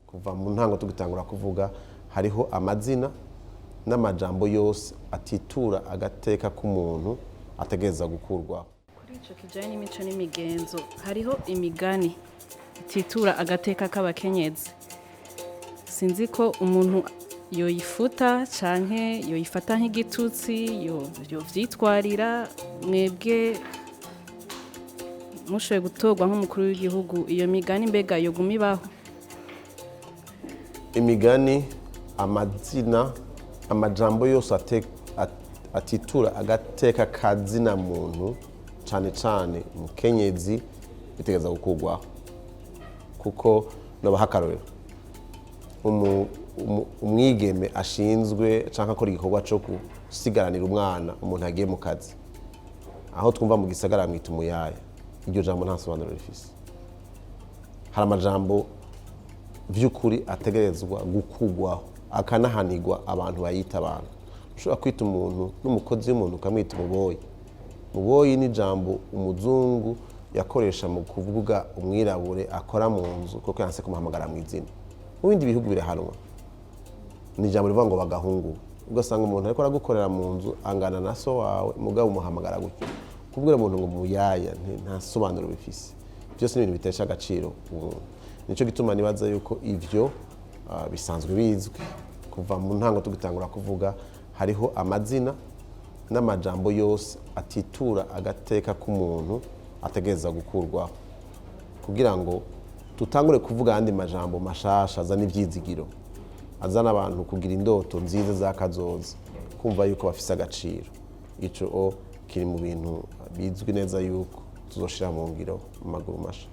Kuva mu ntango tugitangura kuvuga, hariho amazina n'amajambo yose atitura agateka k'umuntu ategereza gukurwaho. Kuri ico kijanye n'imico n'imigenzo, hariho imigani ititura agateka k'abakenyezi. Sinzi ko umuntu yoyifuta canke yoyifata nk'igitutsi, yovyitwarira. Mwebwe mushoboye gutorwa nk'umukuru w'igihugu, iyo migani mbega yoguma ibaho? Imigani, amazina, amajambo yose atitura agateka kazina muntu, cyane cyane umukenyezi, bitegereza gukurwaho. Kuko nobaha akarorero: umwigeme ashinzwe cyangwa akora igikorwa cyo gusigaranira umwana umuntu agiye mu kazi, aho twumva mu gisagara mwita umuyaya. Iryo jambo nta sobanuro rifise. Hari amajambo by'ukuri ategerezwa gukugwaho, akanahanirwa abantu bayita abantu. Ushobora kwita umuntu n'umukozi w'umuntu ukamwita umuboyi. Muboyi ni ijambo umuzungu yakoresha mu kuvuga umwirabure akora mu nzu, kuko yanse kumuhamagara mu izina. Mu bindi bihugu birahanwa. Ni ijambo rivuga ngo bagahungu. Ugasanga umuntu ariko aragukorera mu nzu angana na so wawe, mugabo umuhamagara gutyo. Kubwira umuntu ngo muyaya nta sobanuro bifise. Byose ni ibintu bitesha agaciro umuntu. Nicyo gituma nibaza yuko ivyo bisanzwe bizwi. Kuva mu ntango tugitangura kuvuga, hariho amazina n'amajambo yose atitura agateka k'umuntu ategereza gukurwaho, kugira ngo tutangure kuvuga ayandi majambo mashasha azana ivyizigiro, azana abantu kugira indoto nziza za kazoza, kumva yuko bafise agaciro. Ico o kiri mu bintu bizwi neza yuko tuzoshira mu ngiro mu maguru masha.